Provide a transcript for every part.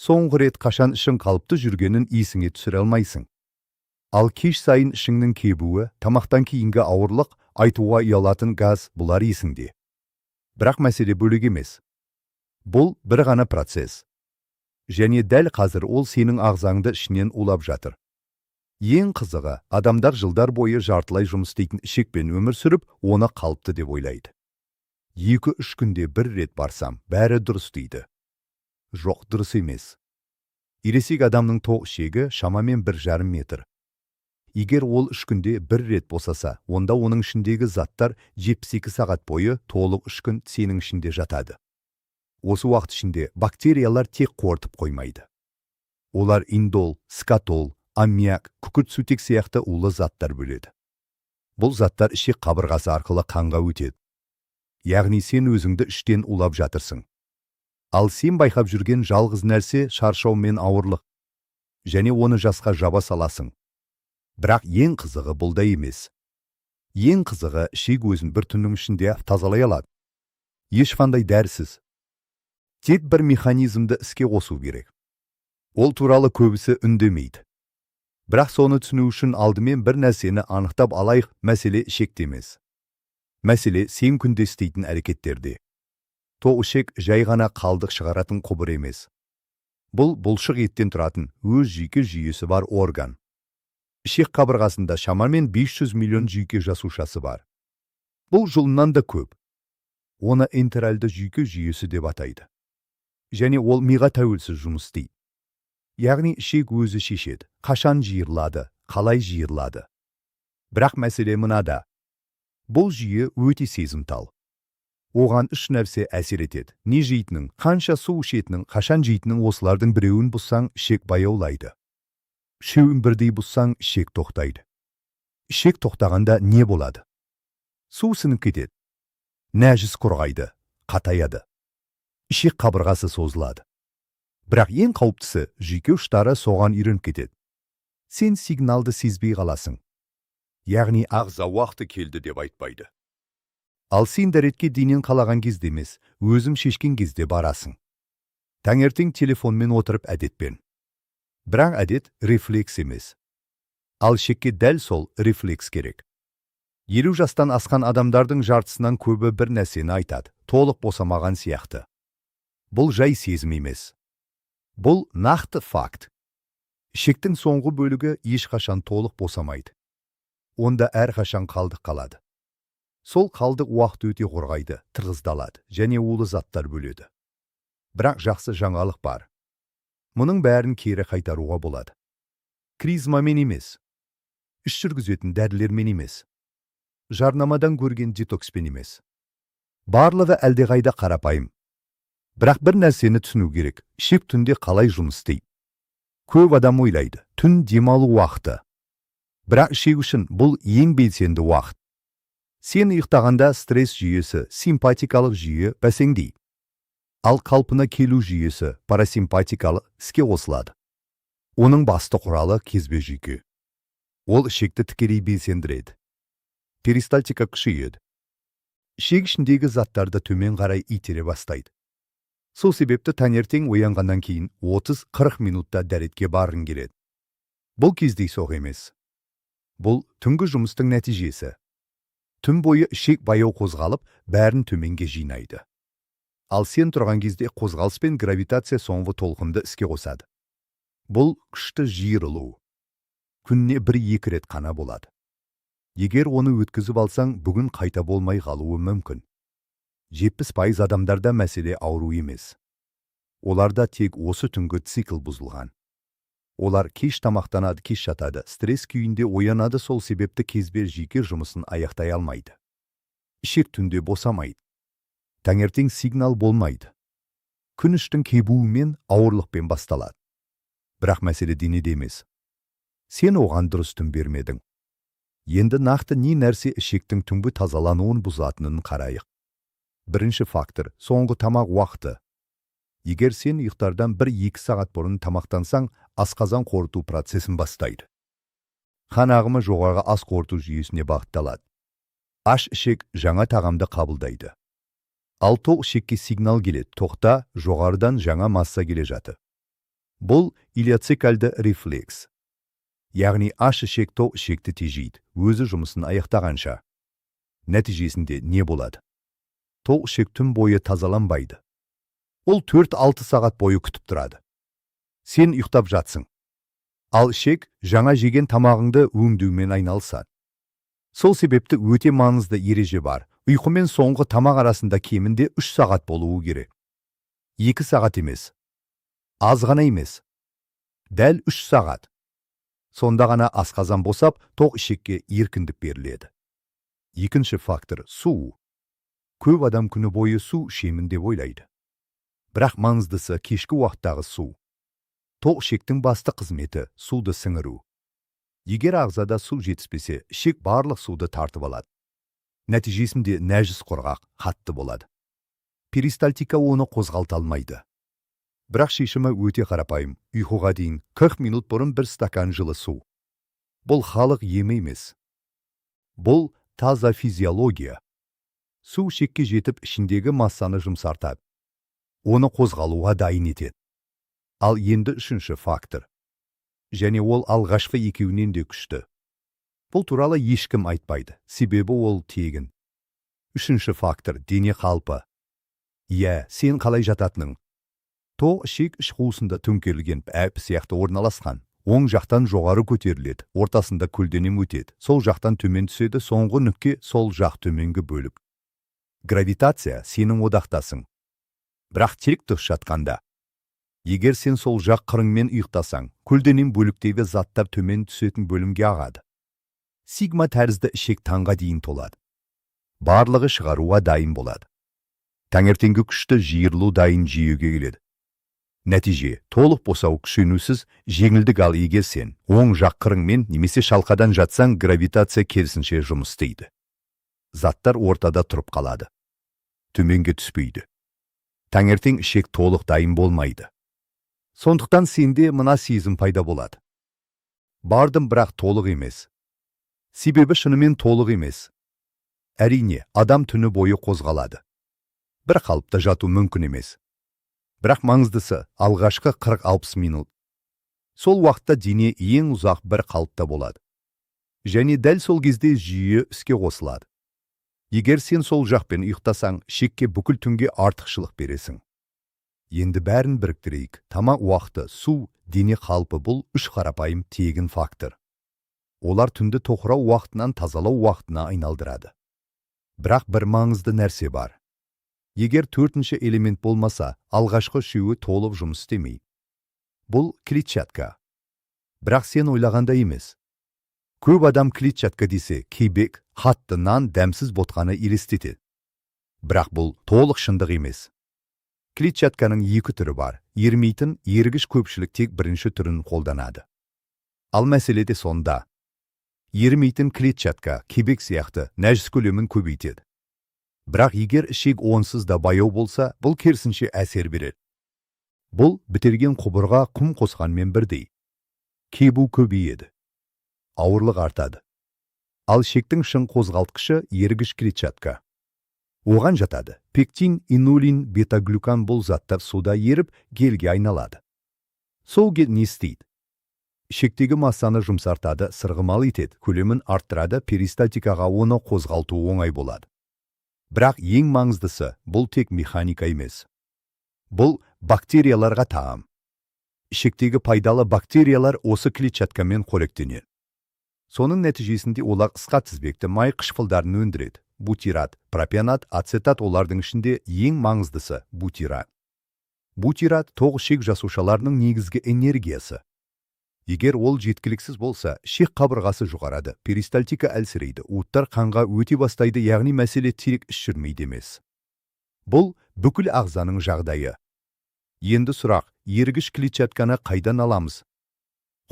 Соңғы рет қашан ішің қалыпты жүргенін есіңе түсіре алмайсың. Ал кеш сайын ішіңнің кебуі, тамақтан кейінгі ауырлық, айтуға ұялатын газ – бұлар есіңде. Бірақ мәселе бөлек емес. Бұл бір ғана процесс. Және дәл қазір ол сенің ағзаңды ішінен улап жатыр. Ең қызығы, адамдар жылдар бойы жартылай жұмыс істейтін ішекпен өмір сүріп, оны қалыпты деп ойлайды. 2-3 күнде бір рет барсам, бәрі дұрыс дейді. Жоқ, дұрыс емес. Ересек адамның тоқ ішегі шамамен 1,5 метр. Егер ол 3 күнде бір рет босаса, онда оның ішіндегі заттар 72 сағат бойы, толық 3 күн сенің ішінде жатады. Осы уақыт ішінде бактериялар тек қорытып қоймайды. Олар индол, скатол, аммиак, күкірт сутек сияқты улы заттар бөледі. Бұл заттар ішек қабырғасы арқылы қанға өтеді. Яғни сен өзіңді іштен улап жатырсың. Ал сен байқап жүрген жалғыз нәрсе – шаршау мен ауырлық. Және оны жасқа жаба саласың. Бірақ ең қызығы бұл да емес. Ең қызығы, ішек өзін бір түннің ішінде тазалай алады. Ешқандай дәрісіз. Тек бір механизмді іске қосу керек. Ол туралы көбісі үндемейді. Бірақ соны түсіну үшін алдымен бір нәрсені анықтап алайық: мәселе ішекте емес. Мәселе сен күнде істейтін әрекеттерде. Тоқ ішек жай ғана қалдық шығаратын құбыр емес. Бұл бұлшық еттен тұратын, өз жүйке жүйесі бар орган. Ішек қабырғасында шамамен 500 миллион жүйке жасушасы бар. Бұл жұлыннан да көп. Оны энтеральды жүйке жүйесі деп атайды. Және ол миға тәуелсіз жұмыс істейді. Яғни ішек өзі шешеді, қашан жиырылады, қалай жиырылады. Бірақ мәселе мынада. Бұл жүйе өте сезімтал. Оған үш нәрсе әсер етеді: не жейтінің, қанша су ішетінің, қашан жейтінің. Осылардың біреуін бұзсаң, ішек баяулайды. Үшеуін бірдей бұзсаң, ішек тоқтайды. Ішек тоқтағанда не болады? Су сіңіп кетеді, нәжіс құрғайды, қатаяды, ішек қабырғасы созылады. Бірақ ең қауіптісі, жүйке ұштары соған үйреніп кетеді. Сен сигналды сезбей қаласың. Яғни ағза «уақыты келді» деп айтпайды. Ал сен дәретке денең қалаған кезде емес, өзің шешкен кезде барасың. Таңертең телефонмен отырып, әдетпен. Бірақ әдет рефлекс емес. Ал ішекке дәл сол рефлекс керек. 50 жастан асқан адамдардың жартысынан көбі бір нәрсені айтады: толық босамаған сияқты. Бұл жай сезім емес. Бұл нақты факт. Ішектің соңғы бөлігі ешқашан толық босамайды. Онда әрқашан қалдық қалады. Сол қалдық уақыт өте құрғайды, тығыздалады және улы заттар бөледі. Бірақ жақсы жаңалық бар. Мұның бәрін кері қайтаруға болады. Клизмамен емес, іш жүргізетін дәрілермен емес, жарнамадан көрген детокспен емес. Барлығы әлдеқайда қарапайым. Бірақ бір нәрсені түсіну керек: ішек түнде қалай жұмыс істейді? Көп адам ойлайды, түн демалу уақыты. Бірақ ішек үшін бұл ең белсенді уақыт. Сен ұйықтағанда стресс жүйесі, симпатикалық жүйе бәсеңдейді. Ал қалпына келу жүйесі, парасимпатикалық, іске қосылады. Оның басты құралы – кезбе жүйке. Ол ішекті тікелей белсендіреді. Перистальтика күшейеді. Ішек ішіндегі заттарды төмен қарай итере бастайды. Сол себепті таңертең оянғаннан кейін 30-40 минутта дәретке барғың келеді. Бұл кездейсоқ емес. Бұл түнгі жұмыстың нәтижесі. Түн бойы ішек баяу қозғалып, бәрін төменге жинайды. Ал сен тұрған кезде қозғалыс пен гравитация соңғы толқынды іске қосады. Бұл күшті жиырылу. Күніне бір-екі рет қана болады. Егер оны өткізіп алсаң, бүгін қайта болмай қалуы мүмкін. 70% адамдарда мәселе ауру емес. Оларда тек осы түнгі цикл бұзылған. Олар кеш тамақтанады, кеш жатады, стресс күйінде оянады. Сол себепті кезбе жүйке жұмысын аяқтай алмайды. Ішек түнде босамайды. Таңертең сигнал болмайды. Күн іштің кебуімен, ауырлықпен басталады. Бірақ мәселе денеде емес. Сен оған дұрыс түн бермедің. Енді нақты не нәрсе ішектің түнгі тазалануын бұзатынын қарайық. Бірінші фактор – соңғы тамақ уақыты. Егер сен ұйықтардан 1-2 сағат бұрын тамақтансаң, асқазан қорыту процесін бастайды. Қан ағымы жоғарғы ас қорыту жүйесіне бағытталады. Аш ішек жаңа тағамды қабылдайды. Ал тоқ ішекке сигнал келеді: тоқта, жоғарыдан жаңа масса келе жатыр. Бұл илеоцекальды рефлекс. Яғни аш ішек тоқ ішекті тежейді, өзі жұмысын аяқтағанша. Нәтижесінде не болады? Тоқ ішек түн бойы тазаланбайды. Ол 4-6 сағат бойы күтіп тұрады. Сен ұйықтап жатсың. Ал ішек жаңа жеген тамағыңды өңдеумен айналысады. Сол себепті өте маңызды ереже бар. Ұйқы мен соңғы тамақ арасында кемінде 3 сағат болуы керек. 2 сағат емес. Аз ғана емес. Дәл 3 сағат. Сонда ғана асқазан босап, тоқ ішекке еркіндік беріледі. Екінші фактор – су. Көп адам күні бойы су ішемін деп ойлайды. Бірақ маңыздысы – кешкі уақыттағы су. Тоқ ішектің басты қызметі – суды сіңіру. Егер ағзада су жетіспесе, ішек барлық суды тартып алады. Нәтижесінде нәжіс құрғақ, қатты болады. Перистальтика оны қозғалта алмайды. Бірақ шешімі өте қарапайым. Ұйқыға дейін 40 минут бұрын бір стакан жылы су. Бұл халық емі емес. Бұл таза физиология. Су ішекке жетіп, ішіндегі массаны жұмсартады. Оны қозғалуға дайын етеді. Ал енді үшінші фактор. Және ол алғашқы екеуінен де күшті. Бұл туралы ешкім айтпайды, себебі ол тегін. Үшінші фактор – дене қалпы. Иә, сен қалай жататының. Тоқ ішек іш қуысында төңкерілген әп сияқты орналасқан. Оң жақтан жоғары көтеріледі, ортасында көлденең өтеді, сол жақтан төмен түседі, соңғы нүкте сол жақ төменгі бөлік. Гравитация сенің одақтасың. Бірақ тек дұрыс жатқанда. Егер сен сол жақ қырыңмен ұйықтасаң, көлденең бөліктегі заттар төмен түсетін бөлімге ағады. Сигма тәрізді ішек таңға дейін толады. Барлығы шығаруға дайын болады. Таңертеңгі күшті жиырылу дайын жүйеге келеді. Нәтиже: толық босау, күшенусіз жеңілдік. Ал егер сен оң жақ қырыңмен немесе шалқадан жатсаң, гравитация керісінше жұмыс істейді. Заттар ортада тұрып қалады. Төменге түспейді. Таңертең ішек толық дайын болмайды. Сондықтан сенде мына сезім пайда болады: бардым, бірақ толық емес. Себебі шынымен толық емес. Әрине, адам түні бойы қозғалады. Бір қалыпта жату мүмкін емес. Бірақ маңыздысы – алғашқы 40-60 минут. Сол уақытта дене ең ұзақ бір қалыпта болады. Және дәл сол кезде жүйе іске қосылады. Егер сен сол жақпен ұйықтасаң, ішекке бүкіл түнге артықшылық бересің. Енді бәрін біріктірейік. Тамақ уақыты, су, дене қалпы – бұл үш қарапайым тегін фактор. Олар түнді тоқырау уақытынан тазалау уақытына айналдырады. Бірақ бір маңызды нәрсе бар. Егер төртінші элемент болмаса, алғашқы үшеуі толық жұмыс істемейді. Бұл клетчатка. Бірақ сен ойлағандай емес. Көп адам клетчатка десе, кебек, қатты нан, дәмсіз ботқаны елестетеді. Бірақ бұл толық шындық емес. Клетчатканың екі түрі бар: ерімейтін, ерігіш. Көпшілік тек бірінші түрін қолданады. Ал мәселе де сонда: ерімейтін клетчатка кебек сияқты нәжіс көлемін көбейтеді. Бірақ егер ішек онсыз да баяу болса, бұл керісінше әсер береді. Бұл бітелген құбырға құм қосқанмен бірдей. Кебу көбейеді, ауырлық артады. Ал ішектің шын қозғалтқышы – ерігіш клетчатка. Оған жатады пектин, инулин, бета-глюкан. Бұл заттар суда еріп, гельге айналады. Сол гель не істейді? Ішектегі массаны жұмсартады, сырғымалы етеді, көлемін арттырады, перистальтикаға оны қозғалту оңай болады. Бірақ ең маңыздысы – бұл тек механика емес. Бұл бактерияларға тағам. Ішектегі пайдалы бактериялар осы клетчаткамен қоректенеді. Соның нәтижесінде олар қысқа тізбекті май қышқылдарын өндіреді: бутират, пропионат, ацетат. Олардың ішінде ең маңыздысы – бутират. Бутират – тоқ ішек жасушаларының негізгі энергиясы. Егер ол жеткіліксіз болса, ішек қабырғасы жұқарады, перистальтика әлсірейді, уыттар қанға өте бастайды. Яғни мәселе тек іш жүрмейді емес, бұл бүкіл ағзаның жағдайы. Енді сұрақ: ерігіш клетчатканы қайдан аламыз?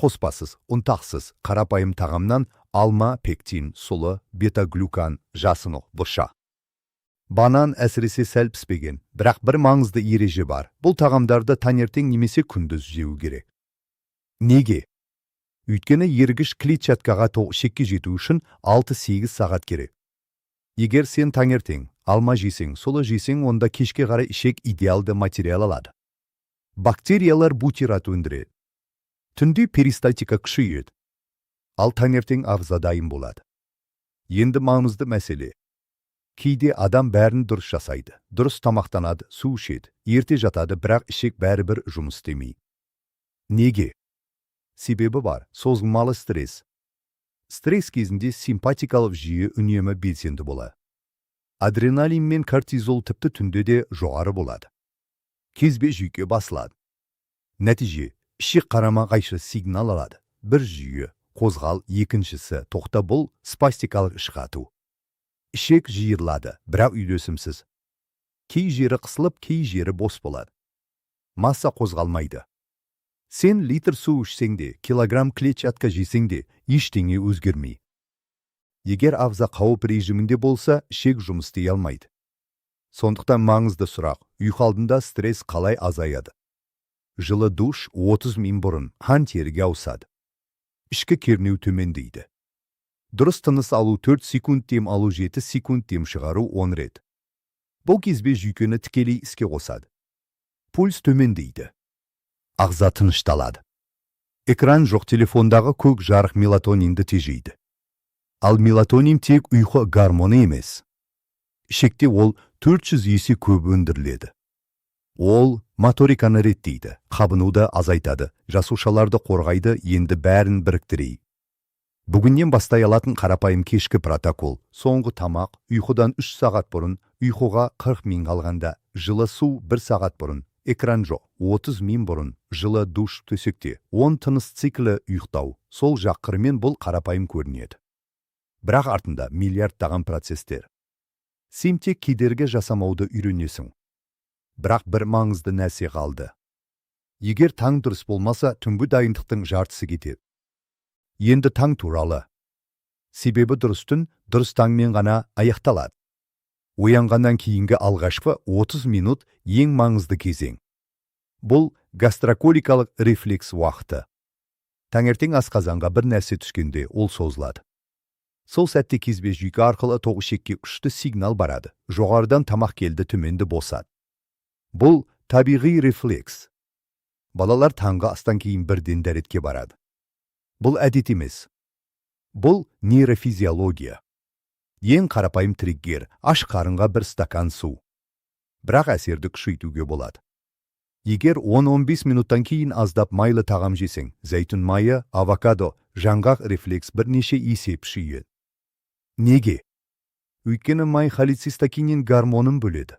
Қоспасыз, ұнтақсыз, қарапайым тағамнан: алма, пектин, сұлы, бета-глюкан, жасыл бұрыш, банан, әсіресе сәл піспеген. Бірақ бір маңызды ереже бар: бұл тағамдарды таңертең немесе күндіз жеу керек. Неге? Өйткені ерігіш клетчаткаға тоқ ішекке жету үшін 6-8 сағат керек. Егер сен таңертең алма жесең, сұлы жесең, онда кешке қарай ішек идеалды материал алады. Бактериялар бутират өндіреді. Түнде перистальтика күшейеді. Ал таңертең ағза дайын болады. Енді маңызды мәселе. Кейде адам бәрін дұрыс жасайды. Дұрыс тамақтанады, су ішеді, ерте жатады, бірақ ішек бәрібір жұмыс істемейді. Неге? Себебі бар: созылмалы стресс. Стресс кезінде симпатикалық жүйе үнемі белсенді болады. Адреналин мен кортизол тіпті түнде де жоғары болады. Кезбе жүйке басылады. Нәтиже: ішек қарама-қайшы сигнал алады. Бір жүйе қозғал, екіншісі тоқта. Бұл спастикалық іш қату. Ішек жиырылады, бірақ үйлесімсіз. Кей жері қысылып, кей жері бос болады. Масса қозғалмайды. Сен литр су ішсең де, килограмм клетчатка жесең де, ештеңе өзгермей. Егер ағза қауіп режимінде болса, ішек жұмыс істей алмайды. Сондықтан маңызды сұрақ: ұйқы алдында стресс қалай азаяды? Жылы душ 30 мин бұрын. Қан теріге ауысады. Ішкі кернеу төмендейді. Дұрыс тыныс алу: 4 секунд дем алу, 7 секунд дем шығару, 10 рет. Бұл кезбе жүйкені тікелей іске қосады. Пульс төмендейді. Ағза тынышталады. Экран жоқ. Телефондағы көк жарық мелатонинді тежейді. Ал мелатонин тек ұйқы гормоны емес. Ішекте ол 400 есе көп өндіріледі. Ол моториканы реттейді, қабынуды азайтады, жасушаларды қорғайды. Енді бәрін біріктірейік. Бүгіннен бастай алатын қарапайым кешкі протокол: соңғы тамақ ұйқыдан 3 сағат бұрын, ұйқыға 40 мин қалғанда жылы су, 1 сағат бұрын экран жоқ, 30 мин бұрын жылы душ, төсекте 10 тыныс циклі, ұйықтау. Сол жақ қырымен бұл қарапайым көрінеді, бірақ артында миллиардтаған процесстер. Сен тек кедергі жасамауды үйренесің. Бірақ бір маңызды нәрсе қалды: егер таң дұрыс болмаса, түнгі дайындықтың жартысы кетеді. Енді таң туралы. Себебі дұрыс түн дұрыс таңмен ғана аяқталады. Оянғаннан кейінгі алғашқы 30 минут ең маңызды кезең. Бұл гастроколикалық рефлекс уақыты. Таңертең асқазанға бір нәрсе түскенде, ол созылады. Сол сәтте кезбе жүйке арқылы тоқ ішекке күшті сигнал барады: жоғарыдан тамақ келді, төменді босат. Бұл табиғи рефлекс. Балалар таңғы астан кейін бірден дәретке барады. Бұл әдет емес, бұл нейрофизиология. Ең қарапайым триггер – аш қарынға бір стакан су. Бірақ әсерді күшейтуге болады. Егер 10-15 минуттан кейін аздап майлы тағам жесең, зәйтүн майы, авокадо, жаңғақ, рефлекс бірнеше есе күшейеді. Неге? Өйткені май холецистокинин гормонын бөледі.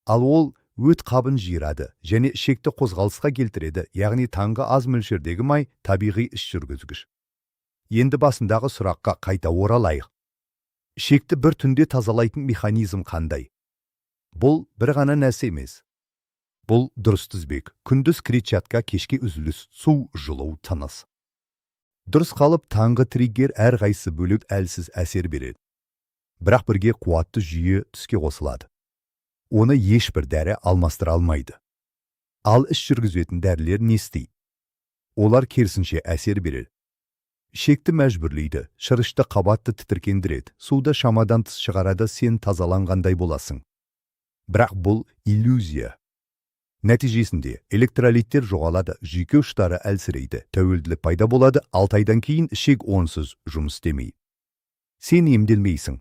Ал ол өт қабын жиырады және ішекті қозғалысқа келтіреді. Яғни таңғы аз мөлшердегі май табиғи іш жүргізгіш. Енді басындағы сұраққа қайта оралайық: ішекті бір түнде тазалайтын механизм қандай? Бұл бір ғана нәрсе емес, бұл дұрыс тізбек: күндіз клетчатка, кешке үзіліс, су, жылу, тыныс. Дұрыс қалып, таңғы триггер. Әрқайсысы бөлек әлсіз әсер береді, бірақ бірге қуатты жүйе іске қосылады. Оны ешбір дәрі алмастыра алмайды. Ал іш жүргізетін дәрілер не істейді? Олар керісінше әсер береді: ішекті мәжбүрлейді, шырышты қабатты тітіркендіреді, суды шамадан тыс шығарады. Сен тазаланғандай боласың, бірақ бұл иллюзия. Нәтижесінде электролиттер жоғалады, жүйке ұштары әлсірейді, тәуелділік пайда болады. 6 айдан кейін ішек онсыз жұмыс істемейді. Сен емделмейсің,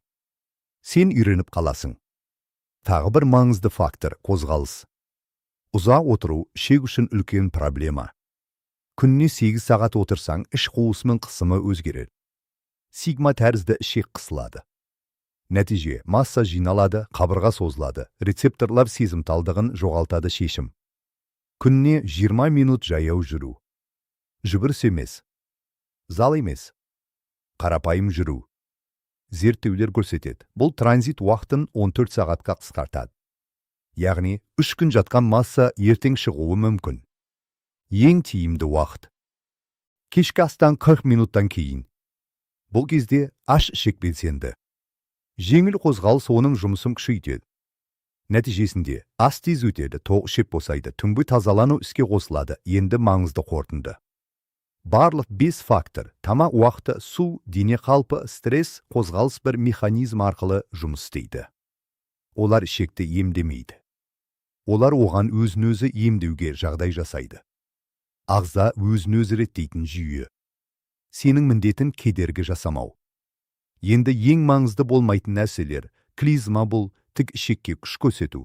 сен үйреніп қаласың. Тағы бір маңызды фактор – қозғалыс. Ұзақ отыру ішек үшін үлкен проблема. Күніне 8 сағат отырсаң, іш қуысының қысымы өзгереді, сигма тәрізді ішек қысылады. Нәтиже: масса жиналады, қабырға созылады, рецепторлар сезімталдығын жоғалтады. Шешім: күніне 20 минут жаяу жүру. Жүгіріс емес, зал емес, қарапайым жүру. Зерттеулер көрсетеді, бұл транзит уақытын 14 сағатқа қысқартады. Яғни 3 күн жатқан масса ертең шығуы мүмкін. Ең тиімді уақыт – кешкі астан 40 минуттан кейін. Бұл кезде аш ішек белсенді. Жеңіл қозғалыс оның жұмысын күшейтеді. Нәтижесінде ас тез өтеді, тоқ ішек босайды, түнгі тазалану іске қосылады. Енді маңызды қорытынды: барлық бес фактор – тамақ уақыты, су, дене қалпы, стресс, қозғалыс – бір механизм арқылы жұмыс істейді. Олар ішекті емдемейді. Олар оған өзін өзі емдеуге жағдай жасайды. Ағза өзін өзі реттейтін жүйе. Сенің міндетің кедергі жасамау. Енді ең маңызды болмайтын нәрселер. Клизма — бұл тік ішекке күш көрсету.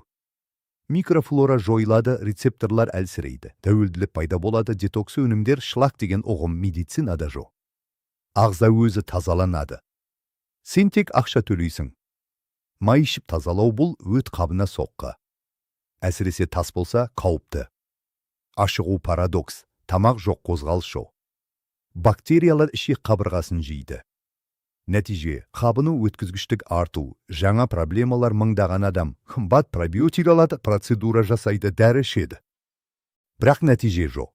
Микрофлора жойылады, рецепторлар әлсірейді, тәуелділік пайда болады. Детокс өнімдер, шлак деген ұғым медицинада жоқ. Ағза өзі тазаланады, сен тек ақша төлейсің. Май ішіп тазалау — бұл өт қабына соққы. Әсіресе тас болса, қауіпті. Ашығу парадокс: тамақ жоқ, қозғалыс жоқ, бактериялар ішек қабырғасын жейді. Нәтиже: қабыну, өткізгіштік арту, жаңа проблемалар. Мыңдаған адам қымбат пробиотик алады, процедура жасайды, дәрі ішеді, бірақ нәтиже жоқ.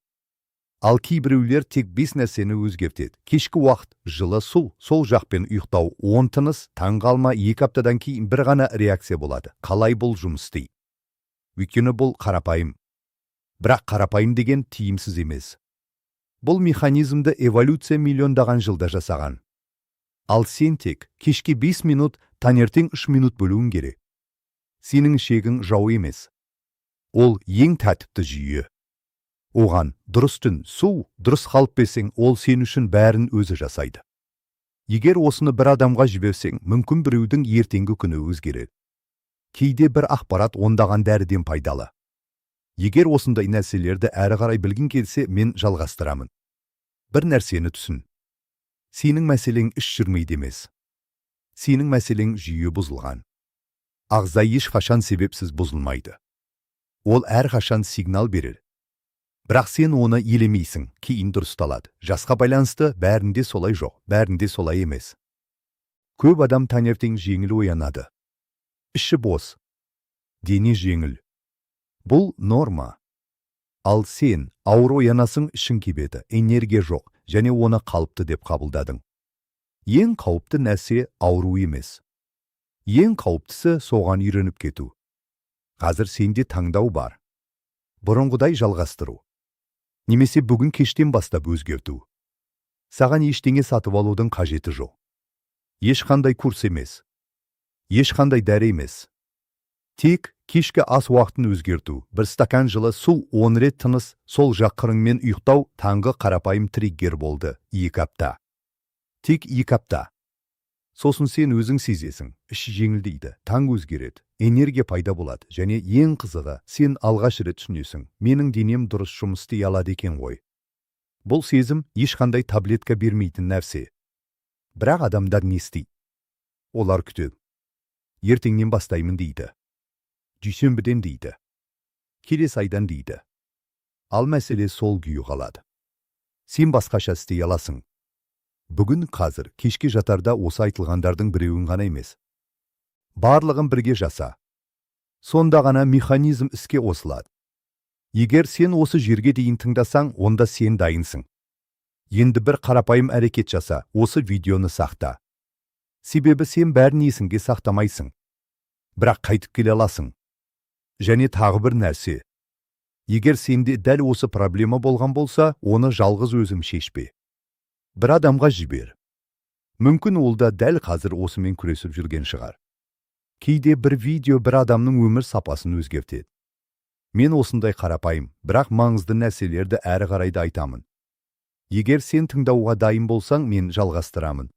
Ал кейбіреулер тек бес нәрсені өзгертеді: кешкі уақыт, жылы су, сол жақпен ұйықтау, 10 тыныс. Таң қалма, 2 аптадан кейін бір ғана реакция болады: «Қалай бұл жұмыс істейді?» Өйткені бұл қарапайым. Бірақ қарапайым деген тиімсіз емес. Бұл механизмді эволюция миллиондаған жылда жасаған. Ал сен тек кешке 5 минут, таңертең 3 минут бөлуің керек. Сенің ішегің жау емес, ол ең тәртіпті жүйе. Оған дұрыс түн, су, дұрыс қалып берсең, ол сен үшін бәрін өзі жасайды. Егер осыны бір адамға жіберсең, мүмкін, біреудің ертеңгі күні өзгереді. Кейде бір ақпарат ондаған дәріден пайдалы. Егер осындай нәрселерді әрі қарай білгің келсе, мен жалғастырамын. Бір нәрсені түсін: сенің мәселең іш жүрмейді емес, сенің мәселең жүйе бұзылған. Ағза ешқашан себепсіз бұзылмайды. Ол әрқашан сигнал береді, бірақ сен оны елемейсің. Кейін дұрысталады, жасқа байланысты. Бәрінде солай жоқ, бәрінде солай емес. Көп адам таңертең жеңіл оянады, іші бос, дене жеңіл. Бұл норма. Ал сен ауыр оянасың, ішің кебеді, энергия жоқ және оны қалыпты деп қабылдадың. Ең қауіпті нәрсе ауру емес, ең қауіптісі соған үйреніп кету. Қазір сенде таңдау бар: бұрынғыдай жалғастыру немесе бүгін кештен бастап өзгерту. Саған ештеңе сатып алудың қажеті жоқ. Ешқандай курс емес, ешқандай дәрі емес. Тек кешкі ас уақытын өзгерту, бір стакан жылы су, 10 рет тыныс, сол жақ қырыңмен ұйықтау, таңғы қарапайым триггер. Болды, 2 апта, тек 2 апта. Сосын сен өзің сезесің: іш жеңілдейді, таң өзгереді, энергия пайда болады. Және ең қызығы, сен алғаш рет түсінесің: менің денем дұрыс жұмыс істей алады екен ғой. Бұл сезім ешқандай таблетка бермейтін нәрсе. Бірақ адамдар не істейді? Олар күтеді. Ертеңнен бастаймын дейді, дүйсенбіден дейді, келесі айдан дейді. Ал мәселе сол күйі қалады. Сен басқаша істей аласың. Бүгін, қазір, кешке жатарда осы айтылғандардың біреуін ғана емес, барлығын бірге жаса. Сонда ғана механизм іске қосылады. Егер сен осы жерге дейін тыңдасаң, онда сен дайынсың. Енді бір қарапайым әрекет жаса: осы видеоны сақта. Себебі сен бәрін есіңге сақтамайсың, бірақ қайтып келе аласың. Және тағы бір нәрсе: егер сенде дәл осы проблема болған болса, оны жалғыз өзің шешпе, бір адамға жібер. Мүмкін, ол да дәл қазір осымен күресіп жүрген шығар. Кейде бір видео бір адамның өмір сапасын өзгертеді. Мен осындай қарапайым, бірақ маңызды нәрселерді әрі қарай да айтамын. Егер сен тыңдауға дайын болсаң, мен жалғастырамын.